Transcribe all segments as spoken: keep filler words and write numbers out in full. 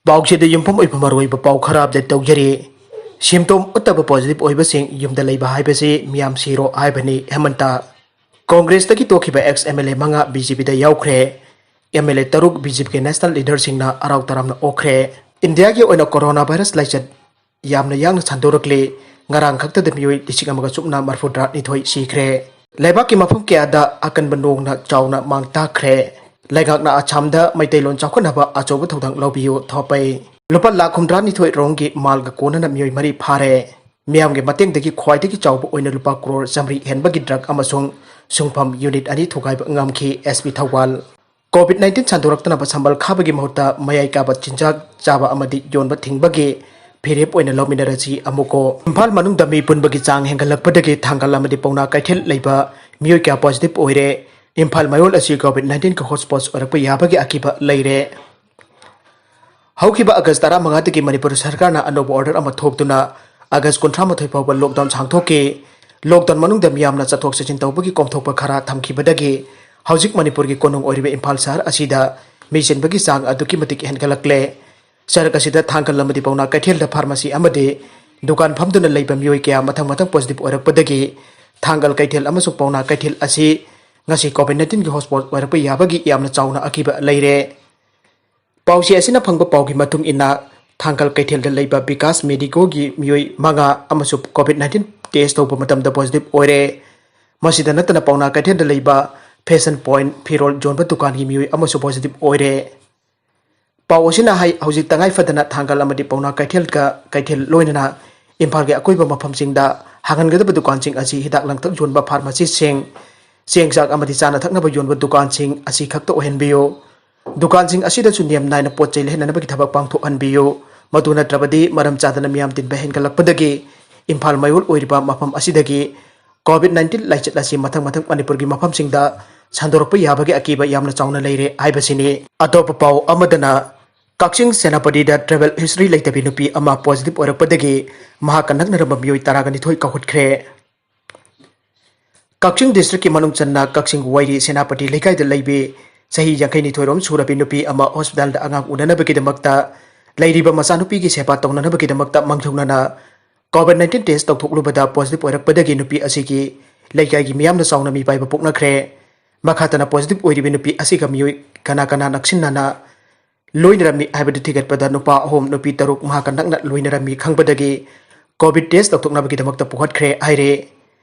ꯄꯥꯎꯁꯤꯗ ꯌꯨꯝꯐꯝ ꯑꯣꯏꯕ ꯃꯔꯨꯑꯣꯏꯕ ꯄꯥꯎ ꯈꯔ ꯑꯞꯗꯦꯠ ꯇꯧꯖꯔꯤ꯫ ꯁꯤꯝꯇꯣꯝ ꯎꯠꯇꯕ ꯄꯣꯖꯤꯇꯤꯚ ꯑꯣꯏꯕꯁꯤꯡ ꯌꯨꯝꯗ ꯂꯩꯕ ꯍꯥꯏꯕꯁꯤ ꯃꯤꯌꯥꯝ ꯁꯤꯔꯣ ꯍꯥꯏꯕꯅꯤ ꯍꯦꯃꯟꯇ꯫ ꯀꯣꯡꯒ꯭ꯔꯦꯁꯇꯒꯤ ꯇꯣꯛꯈꯤꯕ ꯑꯦꯛꯁ ꯑꯦꯝ ꯑꯦꯜ ꯑꯦ ꯃꯉꯥ ꯕꯤ ꯖꯦ ꯄꯤꯗ ꯌꯥꯎꯈ꯭ꯔꯦ꯫ ꯑꯦꯝ ꯑꯦꯜ ꯑꯦ ꯇꯔꯨꯛ ꯕꯤ ꯖꯦ ꯄꯤꯒꯤ ꯅꯦꯁꯅꯦꯜ ꯂꯤꯗꯔꯁꯤꯡꯅ ꯑꯔꯥꯎ ꯇꯔꯥꯝꯅ ꯑꯣꯛꯈ꯭ꯔꯦ꯫ ꯏꯟꯗꯤꯌꯥꯒꯤ ꯑꯣꯏꯅ ꯀꯣꯔꯣꯅꯥ ꯚꯥꯏꯔꯁ ꯂꯥꯏꯆꯠ ꯌꯥꯝꯅ ꯌꯥꯡꯅ ꯁꯟꯗꯣꯔꯛꯂꯤ꯫ ꯉꯔꯥꯡ ꯈꯛꯇꯗ ꯃꯤꯑꯣꯏ ꯂꯤꯁꯤꯡ ꯑꯃꯒ ꯁꯨꯞꯅ ꯃꯔꯤꯐꯨꯇꯔꯥ ꯅꯤꯊꯣꯏ ꯁꯤꯈ꯭ꯔꯦ꯫ ꯂꯩꯕꯥꯛꯀꯤ ꯃꯐꯝ ꯀꯌꯥꯗ ꯑꯀꯟꯕ ꯅꯣꯡꯅ ꯆꯥꯎꯅ ꯃꯥꯡ ꯇꯥꯛꯈ꯭ꯔꯦ꯫ ꯂꯩꯉꯥꯛꯅ ꯑꯁꯥꯝꯗ ꯃꯩꯇꯩꯂꯣꯟ ꯆꯥꯎꯈꯠꯅꯕ ꯑꯆꯧꯕ ꯊꯧꯗꯥꯡ ꯂꯧꯕꯤꯌꯨ ꯊꯣꯛꯄꯩ꯫ ꯂꯨꯄꯥ ꯂꯥꯈ ꯍꯨꯝꯗ꯭ꯔꯥ ꯅꯤꯊꯣꯏ ꯔꯣꯝꯒꯤ ꯃꯥꯜꯒ ꯀꯣꯟꯅꯅ ꯃꯤꯑꯣꯏ ꯃꯔꯤ ꯐꯥꯔꯦ꯫ ꯃꯤꯌꯥꯝꯒꯤ ꯃꯇꯦꯡꯗꯒꯤ ꯈ꯭ꯋꯥꯏꯗꯒꯤ ꯆꯥꯎꯕ ꯑꯣꯏꯅ ꯂꯨꯄꯥ ꯀ꯭ꯔꯣꯔ ꯆꯥꯃꯔꯤ ꯍꯦꯟꯕꯒꯤ ꯗ꯭ꯔꯒ ꯑꯃꯁꯨꯡ ꯁꯨꯡꯐꯝ ꯌꯨꯅꯤꯠ ꯑꯅꯤ ꯊꯨꯒꯥꯏꯕ ꯉꯝꯈꯤ S P Thoubal. Covid nineteen ꯁꯟꯗꯣꯔꯛꯇꯅꯕ ꯁꯝꯕꯜ ꯈꯥꯕꯒꯤ ꯃꯍꯨꯠꯇ ꯃꯌꯥꯏ ꯀꯥꯕ ꯆꯤꯟꯖꯥꯛ ꯆꯥꯕ ꯑꯃꯗꯤ ꯌꯣꯟꯕ ꯊꯤꯡꯕꯒꯤ ꯐꯤꯔꯦꯞ ꯑꯣꯏꯅ ꯂꯧꯃꯤꯟꯅꯔꯁꯤ ꯑꯃꯨꯛꯀꯣ꯫ ꯏꯝꯐꯥꯜ ꯃꯅꯨꯡꯗ ꯃꯤ ꯄꯨꯟꯕꯒꯤ ꯆꯥꯡ ꯍꯦꯟꯒꯠꯂꯛꯄꯗꯒꯤ ꯊꯥꯡꯒꯜ ꯑꯃꯗꯤ ꯄꯥꯎꯅꯥ ꯀꯩꯊꯦꯜ ꯂꯩꯕ ꯃꯤꯑꯣꯏ ꯀꯌꯥ ꯄꯣꯖꯤꯇꯤꯚ ꯑꯣꯏꯔꯦ꯫ ꯏꯝꯐꯥꯜ ꯃꯌꯣꯜ ꯑꯁꯤ ꯀꯣꯚꯤꯗ ꯅꯥꯏꯟꯇꯤꯟꯒꯤ ꯍꯣꯠꯁ꯭ꯄꯣꯠ ꯑꯣꯏꯔꯛꯄ ꯌꯥꯕꯒꯤ ꯑꯀꯤꯕ ꯂꯩꯔꯦ꯫ ꯍꯧꯈꯤꯕ ꯑꯥꯒꯁ ꯇꯔꯥꯃꯉꯥꯗꯒꯤ ꯃꯅꯤꯄꯨꯔ ꯁꯔꯀꯥꯔꯅ ꯑꯅꯧꯕ ꯑꯣꯔꯗꯔ ꯑꯃ ꯊꯣꯛꯇꯨꯅ ꯑꯥꯒꯁ ꯀꯨꯟꯊ꯭ꯔꯥ ꯃꯥꯊꯣꯏ ꯐꯥꯎꯕ ꯂꯣꯛꯗꯥꯎꯟ ꯁꯥꯡꯊꯣꯛꯈꯤ꯫ ꯂꯣꯛꯗꯥꯎꯟ ꯃꯅꯨꯡꯗ ꯃꯤꯌꯥꯝꯅ ꯆꯠꯊꯣꯛ ꯆꯠꯁꯤꯟ ꯇꯧꯕꯒꯤ ꯀꯣꯝꯊꯣꯛꯄ ꯈꯔ ꯊꯝꯈꯤꯕꯗꯒꯤ ꯍꯧꯖꯤꯛ ꯃꯅꯤꯄꯨꯔꯒꯤ ꯀꯣꯅꯨꯡ ꯑꯣꯏꯔꯤꯕ ꯏꯝꯐꯥꯜ ꯁꯍꯔ ꯑꯁꯤꯗ ꯃꯤ ꯆꯤꯟꯕꯒꯤ ꯆꯥꯡ ꯑꯗꯨꯛꯀꯤ ꯃꯇꯤꯛ ꯍꯦꯟꯒꯠꯂꯛꯂꯦ꯫ ꯁꯔꯛ ꯑꯁꯤꯗ ꯊꯥꯡꯒꯜ ꯑꯃꯗꯤ ꯄꯥꯎꯅꯥ ꯀꯩꯊꯦꯜꯗ ꯐꯥꯔꯃꯥꯁꯤ ꯑꯃꯗꯤ ꯗꯨꯀꯥꯟ ꯐꯝꯗꯨꯅ ꯂꯩꯕ ꯃꯤꯑꯣꯏ ꯀꯌꯥ ꯃꯊꯪ ꯃꯊꯪ ꯄꯣꯖꯤꯇꯤꯚ ꯑꯣꯏꯔꯛꯄꯗꯒꯤ ꯊꯥꯡꯒꯜ ꯀꯩꯊꯦꯜ ꯑꯃꯁꯨꯡ ꯄꯥꯎꯅꯥ ꯀꯩꯊꯦꯜ ꯑꯁꯤ ꯉꯁꯤ ꯀꯣꯚꯤꯗ ꯅꯥꯏꯟꯇꯤꯟꯒꯤ ꯍꯣꯠꯁ꯭ꯄꯣꯠ ꯑꯣꯏꯔꯛꯄ ꯌꯥꯕꯒꯤ ꯌꯥꯝꯅ ꯆꯥꯎꯅ ꯑꯀꯤꯕ ꯂꯩꯔꯦ꯫ ꯄꯥꯎꯆꯦ ꯑꯁꯤꯅ ꯐꯪꯕ ꯄꯥꯎꯒꯤ ꯃꯇꯨꯡ ꯏꯟꯅ, ꯊꯥꯡꯒꯜ ꯀꯩꯊꯦꯜꯗ ꯂꯩꯕ ꯕꯤꯀꯥꯁ ꯃꯦꯗꯤꯀꯣꯒꯤ ꯃꯤꯑꯣꯏ ꯃꯉꯥ ꯑꯃꯁꯨ ꯀꯣꯚꯤꯗ ꯅꯥꯏꯟꯇꯤꯟ ꯇꯦꯁ ꯇꯧꯕ ꯃꯇꯝꯗ ꯄꯣꯖꯤꯇꯤꯚ ꯑꯣꯏꯔꯦ꯫ ꯃꯁꯤꯗ ꯅꯠꯇꯅ ꯄꯥꯎꯅꯥ ꯀꯩꯊꯦꯜꯗ ꯂꯩꯕ ꯐꯦꯁꯟ ꯄꯣꯏꯟꯠ ꯐꯤꯔꯣꯜ ꯌꯣꯟꯕ ꯗꯨꯀꯥꯟꯒꯤ ꯃꯤꯑꯣꯏ ꯑꯃꯁꯨ ꯄꯣꯖꯤꯇꯤꯚ ꯑꯣꯏꯔꯦ꯫ ꯄꯥꯎ ꯑꯁꯤꯅ ꯍꯥꯏ, ꯍꯧꯖꯤꯛ ꯇꯉꯥꯏ ꯐꯗꯅ ꯊꯥꯡꯒꯜ ꯑꯃꯗꯤ ꯄꯥꯎꯅꯥ ꯀꯩꯊꯦꯜꯒ ꯀꯩꯊꯦꯜ ꯂꯣꯏꯅꯅ ꯏꯝꯐꯥꯜꯒꯤ ꯑꯀꯣꯏꯕ ꯃꯐꯝꯁꯤꯡꯗ ꯍꯥꯡꯍꯟꯒꯗꯕ ꯗꯨꯀꯥꯟꯁꯤꯡ ꯑꯁꯤ ꯍꯤꯗꯥꯛ ꯂꯥꯡꯊꯛ ꯌꯣꯟꯕ ꯐꯥꯔꯃꯥꯁꯤꯁꯤꯡ, ꯆꯦꯡ ꯆꯥꯛ ꯑꯃꯗꯤ ꯆꯥꯅ ꯊꯛꯅꯕ ꯌꯣꯟꯕ ꯗꯨꯀꯥꯟꯁꯤꯡ ꯑꯁꯤ ꯈꯛꯇ ꯑꯣꯏꯍꯟꯕꯤꯌꯨ꯫ ꯗꯨꯀꯥꯟꯁꯤꯡ ꯑꯁꯤꯗꯁꯨ ꯅꯤꯌꯝ ꯅꯥꯏꯅ ꯄꯣꯠ ꯆꯩ ꯂꯩꯍꯟꯅꯅꯕꯒꯤ ꯊꯕꯛ ꯄꯥꯡꯊꯣꯛꯍꯟꯕꯤꯌꯨ꯫ ꯃꯗꯨ ꯅꯠꯇ꯭ꯔꯕꯗꯤ ꯃꯔꯝ ꯆꯥꯗꯅ ꯃꯤꯌꯥꯝ ꯇꯤꯟꯕ ꯍꯦꯟꯒꯠꯂꯛꯄꯗꯒꯤ ꯏꯝꯐꯥꯜ ꯃꯌꯣꯜ ꯑꯣꯏꯔꯤꯕ ꯃꯐꯝ ꯑꯁꯤꯗꯒꯤ ꯀꯣꯚꯤꯗ ꯅꯥꯏꯟꯇꯤꯟ ꯂꯥꯏꯆꯠ ꯑꯁꯤ ꯃꯊꯪ ꯃꯊꯪ ꯃꯅꯤꯄꯨꯔꯒꯤ ꯃꯐꯝꯁꯤꯡꯗ ꯁꯟꯗꯣꯔꯛꯄ ꯌꯥꯕꯒꯤ ꯑꯀꯤꯕ ꯌꯥꯝꯅ ꯆꯥꯎꯅ ꯂꯩꯔꯦ ꯍꯥꯏꯕꯁꯤꯅꯤ꯫ ꯑꯇꯣꯞꯄ ꯄꯥꯎ ꯑꯃꯗꯅ, ꯀꯛꯆꯤꯡ ꯁꯦꯅꯥꯄꯇꯤꯗ ꯇ꯭ꯔꯦꯚꯦꯜ ꯍꯤꯁꯇ꯭ꯔꯤ ꯂꯩꯇꯕꯤ ꯅꯨꯄꯤ ꯑꯃ ꯄꯣꯖꯤꯇꯤꯚ ꯑꯣꯏꯔꯛꯄꯗꯒꯤ ꯃꯍꯥꯛꯀ ꯅꯛꯅꯔꯝꯕ ꯃꯤꯑꯣꯏ ꯇꯔꯥꯒ ꯅꯤꯊꯣꯏ ꯀꯥꯎꯈꯠꯈ꯭ꯔꯦ꯫ ꯀꯛꯆꯤꯡ ꯗꯤꯁꯇ꯭ꯔꯤꯛꯀꯤ ꯃꯅꯨꯡ ꯆꯟꯅ ꯀꯛꯆꯤꯡ ꯋꯥꯏꯔꯤ ꯁꯦꯅꯥꯄꯇꯤ ꯂꯩꯀꯥꯏꯗ ꯂꯩꯕꯤ ꯆꯍꯤ ꯌꯥꯡꯈꯩ ꯅꯤꯊꯣꯏ ꯔꯣꯝ ꯁꯨꯔꯕꯤ ꯅꯨꯄꯤ ꯑꯃ ꯍꯣꯁꯄꯤꯇꯥꯜꯗ ꯑꯉꯥꯡ ꯎꯅꯅꯕꯒꯤꯗꯃꯛꯇ ꯂꯩꯔꯤꯕ ꯃꯆꯥꯅꯨꯄꯤꯒꯤ ꯁꯦꯕꯥ ꯇꯧꯅꯅꯕꯒꯤꯗꯃꯛꯇ ꯃꯥꯡꯖꯧꯅꯅ COVID nineteen test ꯇꯧꯊꯣꯛꯂꯨꯕꯗ positive ꯑꯣꯏꯔꯛꯄꯗꯒꯤ ꯅꯨꯄꯤ ꯑꯁꯤꯒꯤ ꯂꯩꯀꯥꯏꯒꯤ ꯃꯤꯌꯥꯝꯅ ꯆꯥꯎꯅ ꯃꯤꯄꯥꯏꯕ ꯄꯣꯛꯅꯈ꯭ꯔꯦ꯫ ꯃꯈꯥ ꯇꯥꯅ positive ꯑꯣꯏꯔꯤꯕ ꯅꯨꯄꯤ ꯑꯁꯤꯒ ꯃꯤꯑꯣꯏ ꯀꯅꯥ ꯀꯅꯥ ꯅꯛꯁꯤꯟꯅꯅ ꯂꯣꯏꯅꯔꯝꯃꯤ ꯍꯥꯏꯕꯗꯨ ꯊꯤꯒꯠꯄꯗ ꯅꯨꯄꯥ ꯑꯍꯨꯝ, ꯅꯨꯄꯤ ꯇꯔꯨꯛ ꯃꯍꯥꯛꯀ ꯅꯛꯅ ꯂꯣꯏꯅꯔꯝꯃꯤ ꯈꯪꯕꯗꯒꯤ COVID test ꯇꯧꯊꯣꯛꯅꯕꯒꯤꯗꯃꯛꯇ ꯄꯨꯈꯠꯈ꯭ꯔꯦ ꯍꯥꯏꯔꯦ꯫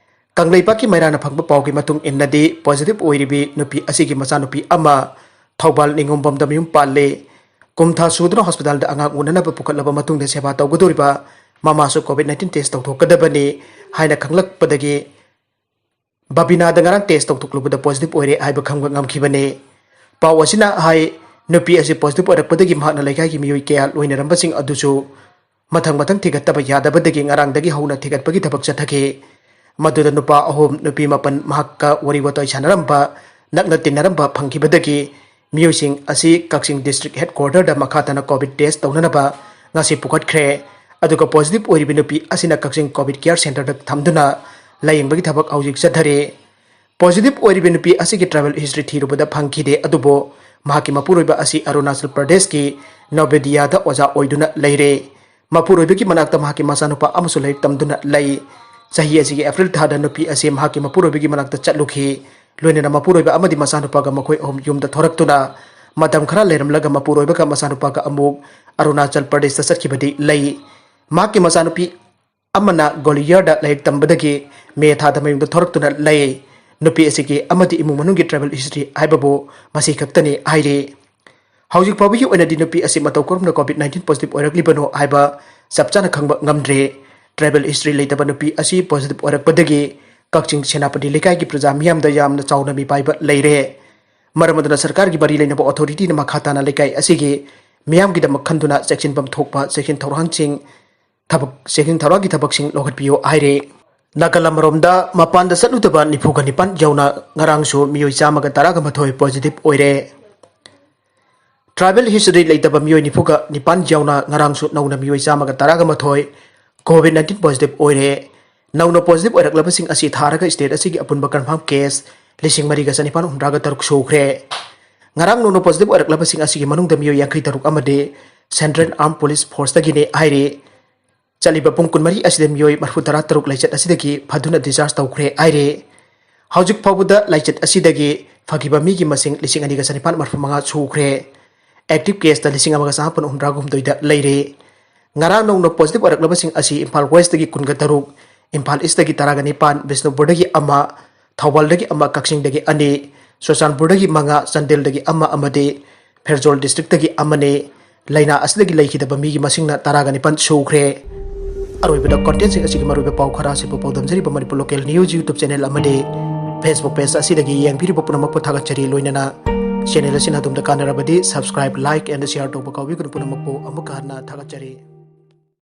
ꯀꯪꯂꯩꯄꯥꯛꯀꯤ ꯃꯩꯔꯥꯅ ꯐꯪꯕ ꯄꯥꯎꯒꯤ ꯃꯇꯨꯡ ꯏꯟꯅꯗꯤ, positive ꯑꯣꯏꯔꯤꯕꯤ ꯅꯨꯄꯤ ꯑꯁꯤꯒꯤ ꯃꯆꯥꯅꯨꯄꯤ ꯑꯃ ꯊꯧꯕꯥꯜ ꯅꯤꯉꯣꯝꯕꯝꯗ ꯃꯌꯨꯝ ꯄꯥꯜꯂꯦ꯫ ꯀꯨꯝꯊꯥ ꯁꯨꯗꯨꯅ ꯍꯣꯁꯄꯤꯇꯥꯜꯗ ꯑꯉꯥꯡ ꯎꯅꯅꯕ ꯄꯨꯈꯠꯂꯕ ꯃꯇꯨꯡꯗ ꯁꯦꯕꯥ ꯇꯧꯒꯗꯧꯔꯤꯕ ꯃꯃꯥꯁꯨ COVID nineteen test ꯇꯧꯊꯣꯛꯀꯗꯕꯅꯤ ꯍꯥꯏꯅ ꯈꯪꯂꯛꯄꯗꯒꯤ ꯕꯕꯤꯅꯥꯗ ꯉꯔꯥꯡ test ꯇꯧꯊꯣꯛꯂꯨꯕꯗ positive ꯑꯣꯏꯔꯦ ꯍꯥꯏꯕ ꯈꯪꯕ ꯉꯝꯈꯤꯕꯅꯤ꯫ ꯄꯥꯎ ꯑꯁꯤꯅ ꯍꯥꯏ, ꯅꯨꯄꯤ ꯑꯁꯤ positive ꯑꯣꯏꯔꯛꯄꯗꯒꯤ ꯃꯍꯥꯛꯅ ꯂꯩꯀꯥꯏꯒꯤ ꯃꯤꯑꯣꯏ ꯀꯌꯥ ꯂꯣꯏꯅꯔꯝꯕꯁꯤꯡ ꯑꯗꯨꯁꯨ ꯃꯊꯪ ꯃꯊꯪ ꯊꯤꯒꯠꯇꯕ ꯌꯥꯗꯕꯗꯒꯤ ꯉꯔꯥꯡꯗꯒꯤ ꯍꯧꯅ ꯊꯤꯒꯠꯄꯒꯤ ꯊꯕꯛ ꯆꯠꯊꯈꯤ꯫ ꯃꯗꯨꯗ ꯅꯨꯄꯥ ꯑꯍꯨꯝ, ꯅꯨꯄꯤ ꯃꯥꯄꯟ ꯃꯍꯥꯛꯀ ꯋꯥꯔꯤ ꯋꯥꯇꯥꯏ ꯁꯥꯟꯅꯔꯝꯕ, ꯅꯛꯅ ꯇꯤꯟꯅꯔꯝꯕ ꯐꯪꯈꯤꯕꯗꯒꯤ ꯃꯤꯑꯣꯏꯁꯤꯡ ꯑꯁꯤ ꯀꯛꯆꯤꯡ district headquarterꯗ ꯃꯈꯥ ꯇꯥꯅ COVID test ꯇꯧꯅꯅꯕ ꯉꯁꯤ ꯄꯨꯈꯠꯈ꯭ꯔꯦ꯫ ꯑꯗꯨꯒ positive ꯑꯣꯏꯔꯤꯕ ꯅꯨꯄꯤ ꯑꯁꯤꯅ ꯀꯛꯆꯤꯡ COVID care centreꯗ ꯊꯝꯗꯨꯅ ꯂꯥꯌꯦꯡꯕꯒꯤ ꯊꯕꯛ ꯍꯧꯖꯤꯛ ꯆꯠꯊꯔꯤ꯫ Positive ꯑꯣꯏꯔꯤꯕ ꯅꯨꯄꯤ ꯑꯁꯤꯒꯤ travel history ꯊꯤꯔꯨꯕꯗ ꯐꯪꯈꯤꯗꯦ, ꯑꯗꯨꯕꯨ ꯃꯍꯥꯛꯀꯤ ꯃꯄꯨꯔꯣꯏꯕ ꯑꯁꯤ ꯑꯔꯨꯅꯥꯆꯜ ꯄ꯭ꯔꯗꯦꯁꯀꯤ ꯅꯣꯕꯦꯗꯤꯌꯥꯗ ꯑꯣꯖꯥ ꯑꯣꯏꯗꯨꯅ ꯂꯩꯔꯦ꯫ ꯃꯄꯨꯔꯣꯏꯕꯒꯤ ꯃꯅꯥꯛꯇ ꯃꯍꯥꯛꯀꯤ ꯃꯆꯥꯅꯨꯄꯥ ꯑꯃꯁꯨ ꯂꯥꯏꯔꯤꯛ ꯇꯝꯗꯨꯅ ꯂꯩ꯫ ꯆꯍꯤ ꯑꯁꯤꯒꯤ April ꯊꯥꯗ ꯅꯨꯄꯤ ꯑꯁꯤ ꯃꯍꯥꯛꯀꯤ ꯃꯄꯨꯔꯣꯏꯕꯒꯤ ꯃꯅꯥꯛꯇ ꯆꯠꯂꯨꯈꯤ꯫ ꯂꯣꯏꯅꯅ ꯃꯄꯨꯔꯣꯏꯕ ꯑꯃꯗꯤ ꯃꯆꯥꯅꯨꯄꯥꯒ ꯃꯈꯣꯏ ꯑꯍꯨꯝ ꯌꯨꯝꯗ ꯊꯣꯔꯛꯇꯨꯅ ꯃꯇꯝ ꯈꯔ ꯂꯩꯔꯝꯂꯒ ꯃꯄꯨꯔꯣꯏꯕꯒ ꯃꯆꯥꯅꯨꯄꯥꯒ ꯑꯃꯨꯛ ꯑꯔꯨꯅꯥꯆꯜ ꯄ꯭ꯔꯗꯦꯁꯇ ꯆꯠꯈꯤꯕꯗꯤ ꯂꯩ꯫ ꯃꯍꯥꯛꯀꯤ ꯃꯆꯥꯅꯨꯄꯤ ꯑꯃꯅ ꯒ꯭ꯋꯥꯂꯤꯌꯔꯗ ꯂꯥꯏꯔꯤꯛ ꯇꯝꯕꯗꯒꯤ ꯃꯦ ꯊꯥꯗ ꯃꯌꯨꯝꯗ ꯊꯣꯔꯛꯇꯨꯅ ꯂꯩ꯫ ꯅꯨꯄꯤ ꯑꯁꯤꯒꯤ ꯑꯃꯗꯤ ꯏꯃꯨꯡ ꯃꯅꯨꯡꯒꯤ travel history ꯍꯥꯏꯕꯕꯨ ꯃꯁꯤ ꯈꯛꯇꯅꯤ ꯍꯥꯏꯔꯤ꯫ ꯍꯧꯖꯤꯛ ꯐꯥꯎꯕꯒꯤ ꯑꯣꯏꯅꯗꯤ ꯅꯨꯄꯤ ꯑꯁꯤ ꯃꯇꯧ ꯀꯔꯝꯅ COVID nineteen positive ꯑꯣꯏꯔꯛꯂꯤꯕꯅꯣ ꯍꯥꯏꯕ ꯆꯞ ꯆꯥꯅ ꯈꯪꯕ ꯉꯝꯗ꯭ꯔꯤ꯫ Travel history ꯂꯩꯇꯕ ꯅꯨꯄꯤ ꯑꯁꯤ positive ꯑꯣꯏꯔꯛꯄꯗꯒꯤ ꯀꯛꯆꯤꯡ ꯁꯦꯅꯥꯄꯇꯤ ꯂꯩꯀꯥꯏꯒꯤ ꯄ꯭ꯔꯖꯥ ꯃꯤꯌꯥꯝꯗ ꯌꯥꯝꯅ ꯆꯥꯎꯅ ꯃꯤꯄꯥꯏꯕ ꯂꯩꯔꯦ꯫ ꯃꯔꯝ ꯑꯗꯨꯅ ꯁꯔꯀꯥꯔꯒꯤ ꯃꯔꯤ ꯂꯩꯅꯕ authorityꯅ ꯃꯈꯥ ꯇꯥꯅ ꯂꯩꯀꯥꯏ ꯑꯁꯤꯒꯤ ꯃꯤꯌꯥꯝꯒꯤꯗꯃꯛ ꯈꯟꯗꯨꯅ ꯆꯦꯛꯁꯤꯟꯐꯝ ꯊꯣꯛꯄ ꯆꯦꯛꯁꯤꯟ ꯊꯧꯔꯥꯡꯁꯤꯡ ꯊꯕꯛ, ꯆꯦꯛꯁꯤꯟ ꯊꯧꯔꯥꯡꯒꯤ ꯊꯕꯛꯁꯤꯡ ꯂꯧꯈꯠꯄꯤꯌꯨ ꯍꯥꯏꯔꯦ꯫ ꯅꯥꯀꯜ ꯑꯃꯔꯣꯝꯗ, ꯃꯄꯥꯟꯗ ꯆꯠꯂꯨꯗꯕ ꯅꯤꯐꯨꯒ ꯅꯤꯄꯥꯟ ꯌꯧꯅ ꯉꯔꯥꯡꯁꯨ ꯃꯤꯑꯣꯏ ꯆꯥꯝꯃꯒ ꯇꯔꯥꯒ ꯃꯥꯊꯣꯏ positive ꯑꯣꯏꯔꯦ꯫ Travel history ꯂꯩꯇꯕ ꯃꯤꯑꯣꯏ ꯅꯤꯐꯨꯒ ꯅꯤꯄꯥꯟ ꯌꯧꯅ ꯉꯔꯥꯡꯁꯨ ꯅꯧꯅ ꯃꯤꯑꯣꯏ ꯆꯥꯝꯃꯒ ꯇꯔꯥꯒ ꯃꯥꯊꯣꯏ COVID nineteen positive ꯑꯣꯏꯔꯦ꯫ ꯅꯧꯅ positive ꯑꯣꯏꯔꯛꯂꯕꯁꯤꯡ ꯑꯁꯤ ꯊꯥꯔꯒ state ꯑꯁꯤꯒꯤ ꯑꯄꯨꯟꯕ confirm case ꯂꯤꯁꯤꯡ ꯃꯔꯤꯒ ꯆꯅꯤꯄꯥꯟ ꯍꯨꯝꯗ꯭ꯔꯥꯒ ꯇꯔꯨꯛ ꯁꯨꯈ꯭ꯔꯦ꯫ ꯉꯔꯥꯡ ꯅꯧꯅ positive ꯑꯣꯏꯔꯛꯂꯕꯁꯤꯡ ꯑꯁꯤꯒꯤ ꯃꯅꯨꯡꯗ ꯃꯤꯑꯣꯏ ꯌꯥꯡꯈꯩ ꯇꯔꯨꯛ ꯑꯃꯗꯤ Central Armed Police Forceꯇꯒꯤꯅꯤ ꯍꯥꯏꯔꯤ꯫ ꯆꯠꯂꯤꯕ ꯄꯨꯡ ꯀꯨꯟꯃꯔꯤ ꯑꯁꯤꯗ ꯃꯤꯑꯣꯏ ꯃꯔꯤꯐꯨ ꯇꯔꯥ ꯇꯔꯨꯛ ꯂꯥꯏꯆꯠ ꯑꯁꯤꯗꯒꯤ ꯐꯗꯨꯅ discharge ꯇꯧꯈ꯭ꯔꯦ ꯍꯥꯏꯔꯤ꯫ ꯍꯧꯖꯤꯛ ꯐꯥꯎꯕꯗ ꯂꯥꯏꯆꯠ ꯑꯁꯤꯗꯒꯤ ꯐꯈꯤꯕ ꯃꯤꯒꯤ ꯃꯁꯤꯡ ꯂꯤꯁꯤꯡ ꯑꯅꯤꯒ ꯆꯅꯤꯄꯥꯟ ꯃꯔꯤꯐꯨ ꯃꯉꯥ ꯁꯨꯈ꯭ꯔꯦ꯫ Active caseꯇ ꯂꯤꯁꯤꯡ ꯑꯃꯒ ꯆꯥꯃꯥꯄꯟ ꯍꯨꯝꯗ꯭ꯔꯥꯒ ꯍꯨꯝꯗꯣꯏꯗ ꯂꯩꯔꯦ꯫ ꯉꯔꯥꯡ ꯅꯧꯅ positive ꯑꯣꯏꯔꯛꯂꯕꯁꯤꯡ ꯑꯁꯤ ꯏꯝꯐꯥꯜ Westꯇꯒꯤ ꯀꯨꯟꯒ ꯇꯔꯨꯛ, ꯏꯝꯐꯥꯜ Eastꯇꯒꯤ ꯇꯔꯥꯒ ꯅꯤꯄꯥꯟ, ꯕꯤꯁꯅꯨꯄꯨꯔꯗꯒꯤ ꯑꯃ, ꯊꯧꯕꯥꯜꯗꯒꯤ ꯑꯃ, ꯀꯛꯆꯤꯡꯗꯒꯤ ꯑꯅꯤ, ꯆꯨꯔꯆꯥꯟꯄꯨꯔꯗꯒꯤ ꯃꯉꯥ, ꯆꯥꯟꯗꯦꯜꯗꯒꯤ ꯑꯃ ꯑꯃꯗꯤ ꯐꯦꯔꯖꯣꯜ districtꯇꯒꯤ ꯑꯃꯅꯤ꯫ ꯂꯥꯏꯅꯥ ꯑꯁꯤꯗꯒꯤ ꯂꯩꯈꯤꯗꯕ ꯃꯤꯒꯤ ꯃꯁꯤꯡꯅ ꯇꯔꯥꯒ ꯅꯤꯄꯥꯟ ꯁꯨꯈ꯭ꯔꯦ꯫ ꯑꯔꯣꯏꯕꯗ contentꯁꯤꯡ ꯑꯁꯤꯒꯤ ꯃꯔꯨꯑꯣꯏꯕ ꯄꯥꯎ ꯈꯔ ꯑꯁꯤꯕꯨ ꯄꯥꯎꯗꯝꯖꯔꯤꯕ Manipur Local News YouTube channel ꯑꯃꯗꯤ Facebook page ꯑꯁꯤꯗꯒꯤ ꯌꯦꯡꯕꯤꯔꯤꯕ ꯄꯨꯝꯅꯃꯛꯄꯨ ꯊꯥꯒꯠꯆꯔꯤ꯫ ꯂꯣꯏꯅꯅ channel ꯑꯁꯤꯅ ꯑꯗꯣꯝꯗ ꯀꯥꯟꯅꯔꯕꯗꯤ subscribe, like and share ꯇꯧꯕ ꯀꯥꯎꯕꯤꯒꯅꯨ꯫ ꯄꯨꯝꯅꯃꯛꯄꯨ ꯑꯃꯨꯛꯀ ꯍꯟꯅ ꯊꯥꯒꯠꯆꯔꯤ꯫